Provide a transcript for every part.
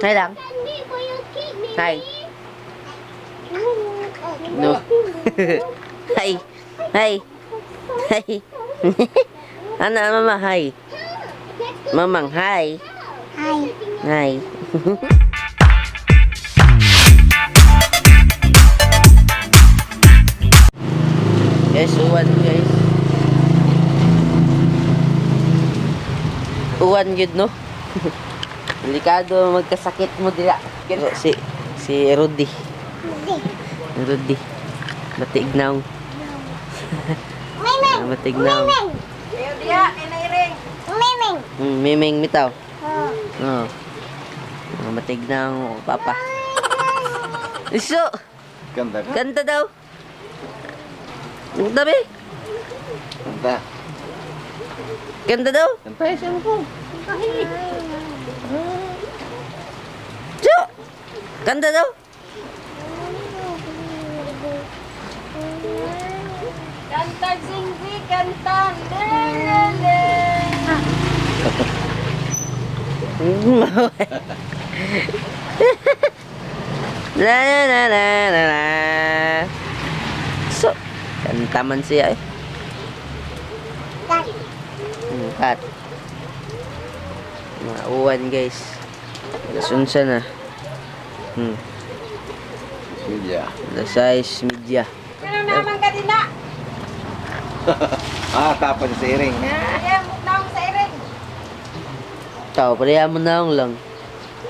Hi lang. Hi. No. Hi. Hi. Hi. Ano, mama, hi. Mamang, hi. Hi. Hi. Guys, uwan guys. Uwan yun, no? Delikado magkasakit mo dila. Si Rudy. Rudy. Matignaw. Miming. Matignaw. Miming. Ayaw diya, kinairing. Miming. Miming mitaw. Oh. Oo. Oh. Matignaw papa. Iso! Kanta ka? Kanta daw. Kanta be. Kanta. Kanta daw. Kanta siya mo. Jo! Kanta daw. Kanta, Jingzi, kanta. Le, le, le. La la la la la la. So, kanta man siya eh. Cut. Cut. Mga uwan guys. Alas 11 na. Media. Alas 6 media. Pero naman ka din na. Ah, tapos sa iring. Kaya muknaong sa iring. Tao, pareha mo na lang.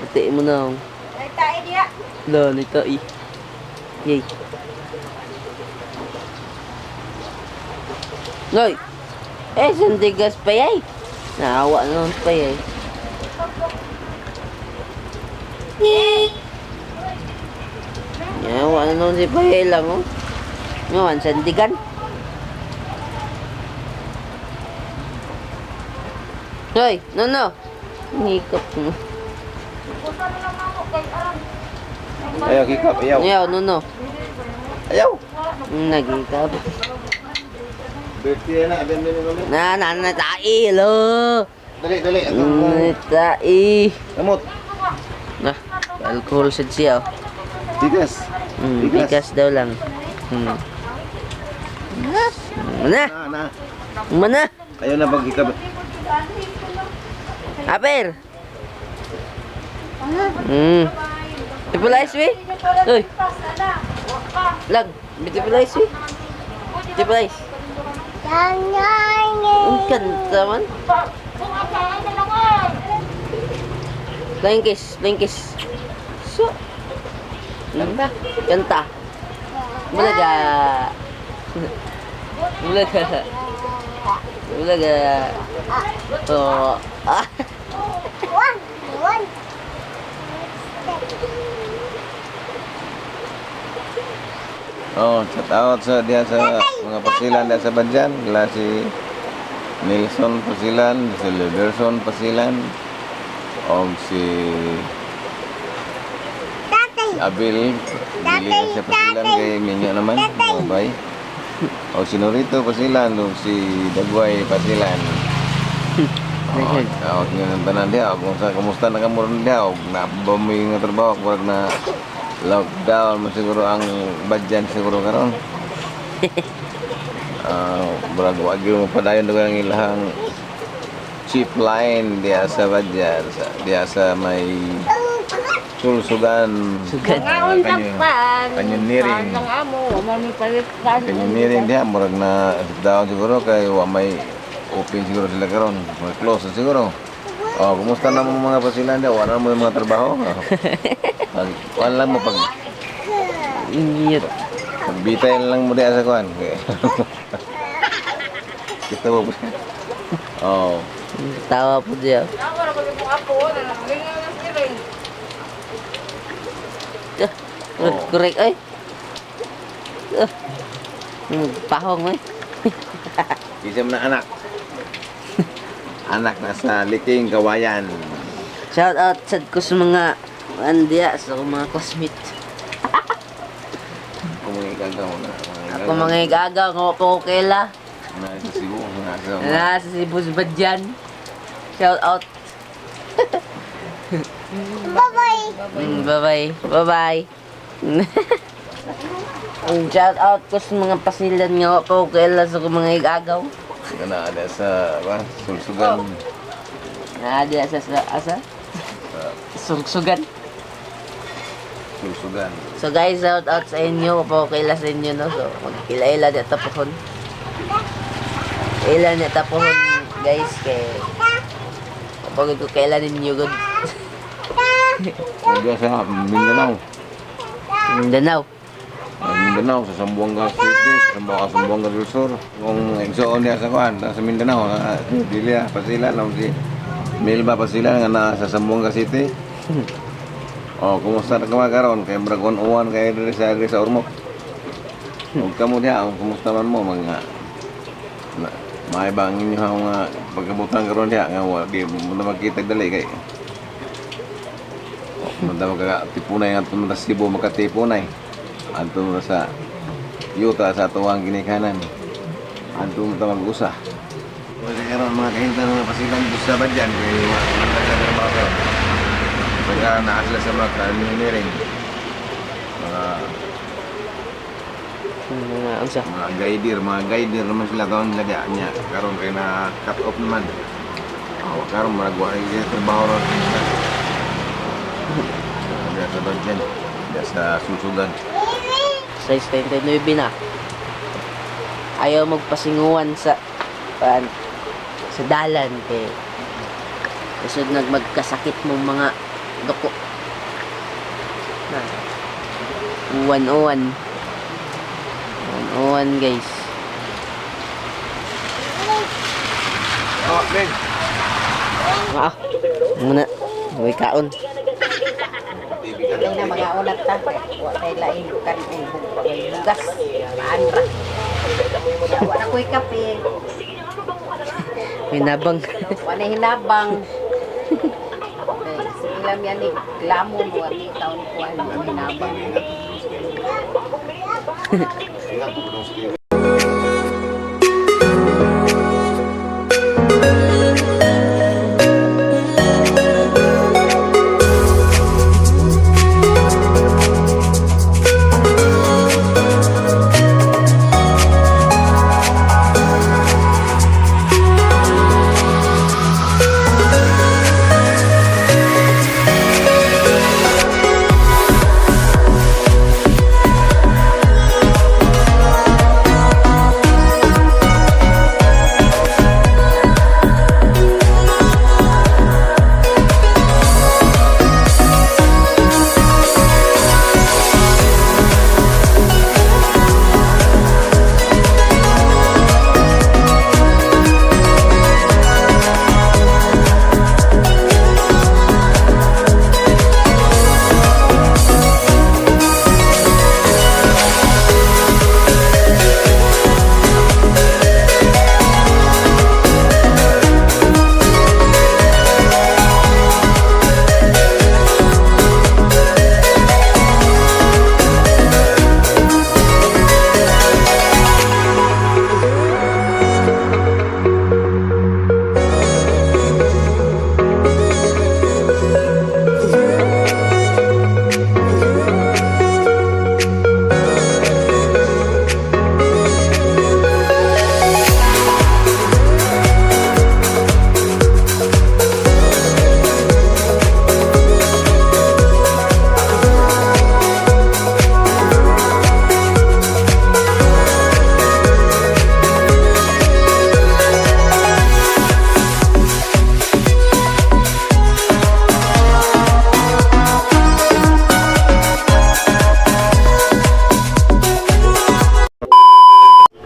Pati mo na. Ay, tae diya. Lo, nito eh. Yay. Loy! Eh, sandigas pa yay. Naawa na naman pa yay. Naawa na naman si Payay lang, oh. Ngawan, sandigan. Hoy, no, no. Hikap mo. Ayaw, kikap. Ayaw. Ayaw, no, no. Ayaw. Nagikap. Birthday na. Abin, abin, abin. Na, na, na, tae, lo. Dali, dali. Tae. Kamot. Na, alcohol sad siya, oh. Bigas. Bigas daw lang. Mana? Na, na. Mana? Ayaw na pag-ikap. Aper. Tipulais, we. Uy. Lag, tipulais, we. Tipulais. Ang kanta man. Flying kiss, flying kiss. So. Kanta. Kanta. Bulaga. Bulaga. Bulaga. Oh. Ah. One. One. Oh, shout out sa diha sa mga Pasilan diha sa Badyan. Wala si Nelson Pasilan, si Leverson Pasilan, og si Tatay. si Abel, dili na siya Pasilan kay minyo naman, babay. Og si Norito Pasilan, og si Dagway Pasilan. Oh, oh, nga tanan diha, kung sa kumusta na kamo ron diha, og naa ba mo'y nga trabaho, murag na lockdown mo siguro ang Badyan siguro karon. Murag wa gyud mo padayon dugang ang ilahang cheap line diha sa Badyan, diha sa may Sulsugan. Sugan. Kanyoniring. Kanyoniring diha murag na down siguro kay wa may open siguro sila karon. May close na siguro. Oh, kumusta na mo mga Pasilan diha? Wala na mo yung mga trabaho? Pag kuan lang mo pag Ingit. pagbitay na lang mo diha sa kuan. Kita mo. Oh. Tawa po siya. Oh. Correct ay. Pahong ay. Isa mo na anak. Anak na sa Liking Kawayan. Shout out sad ko sa mga andiya sa akong mga classmate. Kung mga igagaw na. Ako mga igagaw nga po ko kaila. Nasa Cebu. Nasa Nasa Cebu sa Badyan. Shout out. Bye-bye. Bye-bye. Bye-bye. Ang shout out ko sa mga pasilan nga wa pa ko kaila sa akong mga igagaw. Kana ada sa ba sulsugan. Na di sa sa asa sugsugan. Sulsugan. So guys, shout out sa inyo. Wa pa ko kaila sa inyo no. So magkila-ila di tapuhon. Ila ni tapuhon guys kay kapag ko kaila ninyo gud. Ada sa Mindanao. Mindanao. Mindanao sa Zamboanga City, sa Zamboanga, Zamboanga del Sur. Kung igsoon niya sa kuan, sa Mindanao, Dilia, Pasilan, o si Melba Pasilan nga naa sa Zamboanga City. Oh, kumusta na ka karon? Kay murag uwan kay diri sa Ormoc. Ug kamo diha, oh, kumusta man mo mga maay ba ang inyong mga pagkabutan karon diha nga wa di mo na magkita dali kay oh, munta magkatipunay nga ito sa Cebu makatipunay. Anto mo sa yuta sa tuwang ginikanan. Anto mo ta mag-usa. Kasi karon mga kahintan mga pasilan sa badyan kay wa man ta trabaho karon. Pagka naa sila sa mga engineering, mga Mga unsa? mga guider naman sila taon nila diya niya. Karon kay na cut off naman. Oh, karon murag wa kay trabaho ron. Diya sa badyan, diya sa susugan. 6:39 na. Ayaw magpasinguan sa pan sa dalan kay kasud nagmagkasakit mong mga duko. Na. Uwan-uwan. Uwan-uwan guys. Oh, Ben. Ah, muna. Uy kaon. Dili na mga unat ta. Wa tay lain kan ay bugas. Maan ra. Wa na ko'y kape. Hinabang. Wa na hinabang. Sige lang yan ni lamon wa ni taon kuan hinabang. Ingat.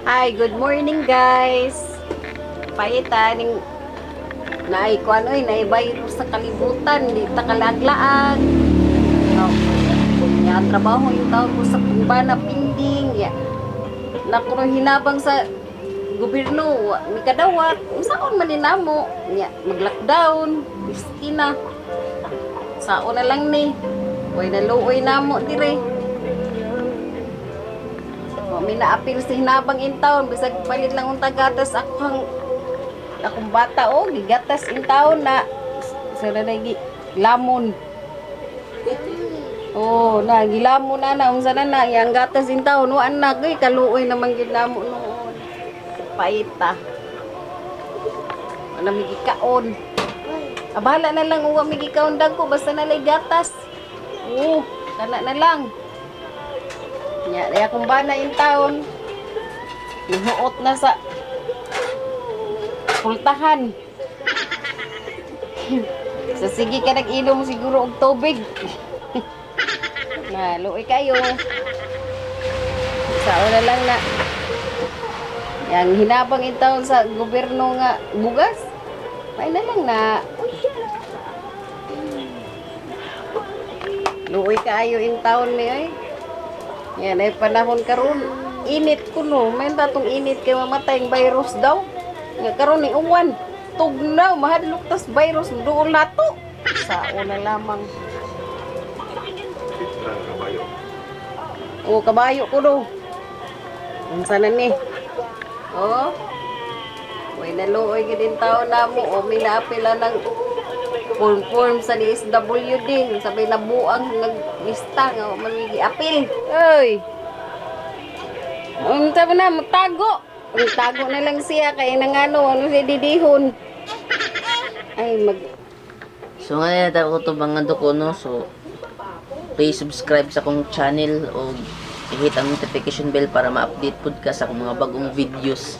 Hi, good morning guys. Paita ning naay kuan oy, naay virus sa kalibutan, di ta kalaglaag. No. Ya trabaho yung tawag ko sa kumbana pinding ya. Nakuno hinabang sa gobyerno, wa mi kadawat. Unsaon man ni namo? Nya mag-lockdown, pistina. Sao na lang ni. Way naluoy namo dire. Wa mi naapil sa hinabang in town bisag palit lang unta gatas akong akong bata o gigatas in town na sa lagi lamon. Oh, na gilamo na na unsa na na yang gatas in taon wa na kay kaluoy naman gid namo noon. Paita. Wala mi gikaon. Abala na lang uwa mi gikaon dagko basta na lay gatas. Oo, kana na lang. Nya, kaya kung ba na in taon, nihuot na sa pultahan. Sa sige ka nag-inom siguro og tubig. Na, luoy kayo. Sa una lang na. Yang hinabang in taon sa gobyerno nga bugas. May na lang na. Luoy kaayo in taon ni ay. Yan ay panahon karon. Init kuno, may tatong init kay mamatay ang virus daw. Nga karon ni uwan. Tugnaw, mahadlok tas virus doon nato. Sa una lamang. O kabayo ko do. Unsa na ni? Oh. Way naluoy gid in taon namo o minaapila ng form form sa DSWD sabay nabuang naglista nga wa man mi giapil. Oy. Unsa man na mutago. Tago na lang siya kay nangano ano siya didihon. Ay mag So ngayon ko to mga duko no. So please subscribe sa akong channel o i-hit ang notification bell para ma-update pud ka sa akong mga bagong videos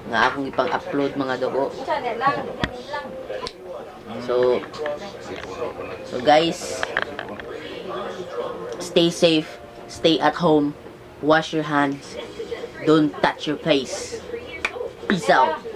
nga akong ipang-upload mga duko. So guys, stay safe, stay at home, wash your hands, don't touch your face. Peace out.